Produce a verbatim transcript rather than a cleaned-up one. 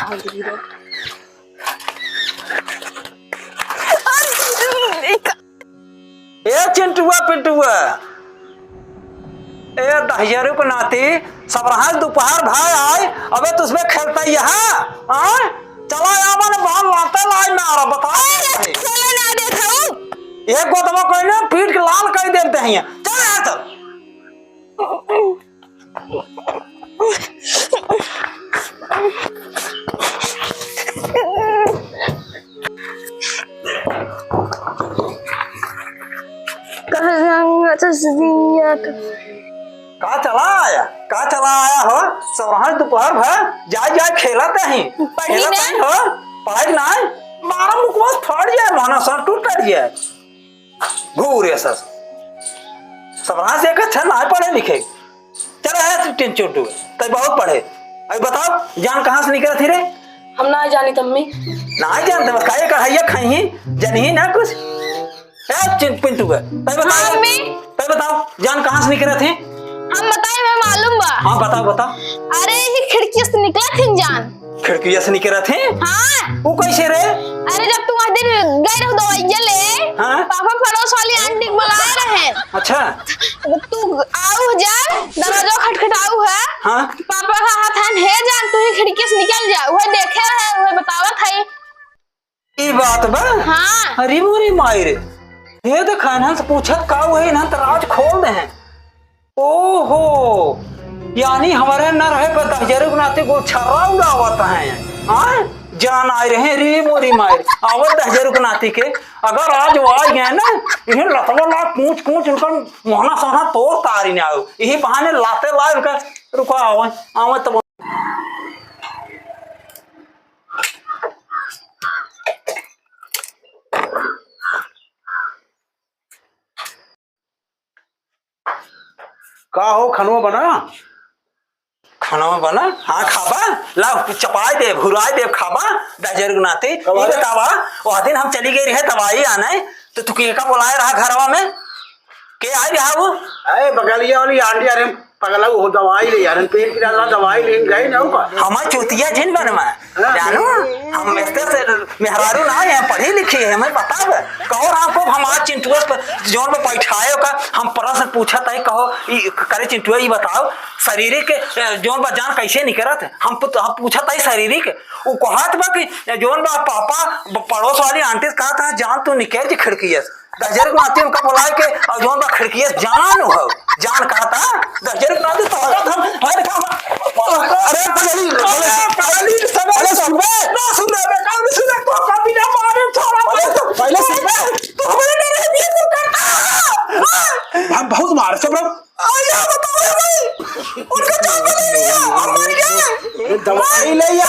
ए चिंटुआ पिंटुआ, ए दहिजरू के नाती, सबरहस दोपहर भय आय, अबे तुझमें खेलता यहाँ, हाँ? चला आवा न बाहर लाते लाय में आ रहा, बता। अरे, चलो ना देखाऊ। एक गोतवा कोई ना पीट के लाल कर देते हैं, चल यहाँ चल। कहाँ जाऊंगा तो दुनिया का। का चला आया, का चला आया हो? सबरहस दोपहर भर जाए जाए खेलत ही। पढ़ी खेलत ने? ही हो, पढ़ाई ना है। मारा मुकवा फाड़ जाए, माना सर टूट जाए। घूरे सर। सबरहस एक अच्छा ना पढ़े लिखे। चल है टिन चोटू, तै बहुत पढ़े। अरे बताओ, जान कहाँ से निकलत ही रे? हम ना जानी तम्मी। ना जानते बस, काहे कढ़ाइया खाई ही, जनही ना कुछ। ए चिन पिंटू के, तै बताओ। हाँ, अम्मी। तै बताओ, जान कहाँ से निकलत ही? हम बताई, मैं मालूम बा। हाँ, बताओ, बताओ। अरे, ये खिड़की से निकलत ही जान। खिड़किया से निकलत ही? हाँ। वो कैसे रे? अरे, जब तू वह दिन गए रहो दवाइया ले, हाँ। पापा पड़ोस वाली आंटी को बुलाए रहे। अच्छा। तू आऊ जा, दरवाजा खटखटाऊ है। हाँ। पापा का हाथ है, "हे जान, तू ही खिड़की से निकल जा।" वह देखे रहे, वह बतावत है। ई बात बा? हाँ। अरे मोरी माई रे, ये तो खानन से पूछत का हुए, इन्हन तो राज खोल दे हैं। ओहो, यानी हमारे न रहे पर दहिजरू के नाती गोल छर्रा उड़ावत हैं। हाँ? जान आए रहे रे मोरी माई। आवत दहिजरू के नाती के, अगर आज वो आ गए ना, इन्हें लतवा ला कूच कूच उनका मोहना सोहना तोड़ तारी ने आओ। यही बहाने लाते लाए उनका, रुको, आवे, आवे तब। का हो, खनवा बना? खनवा बना? हाँ, खाबा। ला, चपाई दे, भुराई दे, खाबा। दहिजरू के नाती। कब ई आया? बतावा, वह दिन हम चली गई रहे दवाई आने, तो तू के का बुलाए रहा घरवा में? के आई रहा वो? अरे, बगलिया वाली आंटी, अरे, पगला, वो दवाई ले यार, पेट की दवा, दवाई लेन गए ना ऊपर। हमार चुतिया जिन बनवा। हाँ। जानू, हम एस्ते से मेहरारू ना है, पढ़ी लिखी है, हमें पता है। कहो राम को हमार चिंटुआ पर जोन में बैठाए का, हम प्रश्न पूछत है, कहो, ई करे चिंटुआ, ई बताओ, शारीरिक, ए, जोन बा जान कैसे निकरत है? हम पुत-, हम पूछत है शारीरिक। उ कहत बा कि जोन बा पापा, ब-, पड़ोस वाली आंटी से कहत है, "जान तू निकल जी खिड़किया से।" दहिजरू के नाती उनका बुलाए के, और जोन बा खिड़किया से जान हो, जान कहत है, दहिजरू के नाती तो हम, अरे, अरे, पगली, पगली, पगली, पहले सुन बे। ना सुन बे, काम सुन, तो कभी ना मारे, छोड़ा पहले, बे। पहले सुन बे। तू हमारे डरे भी तू करता है। हम बहुत मार, सब लोग। आया बताओ रे भाई, उनका जान बचा लिया, हम मर गए। ये दवाई ले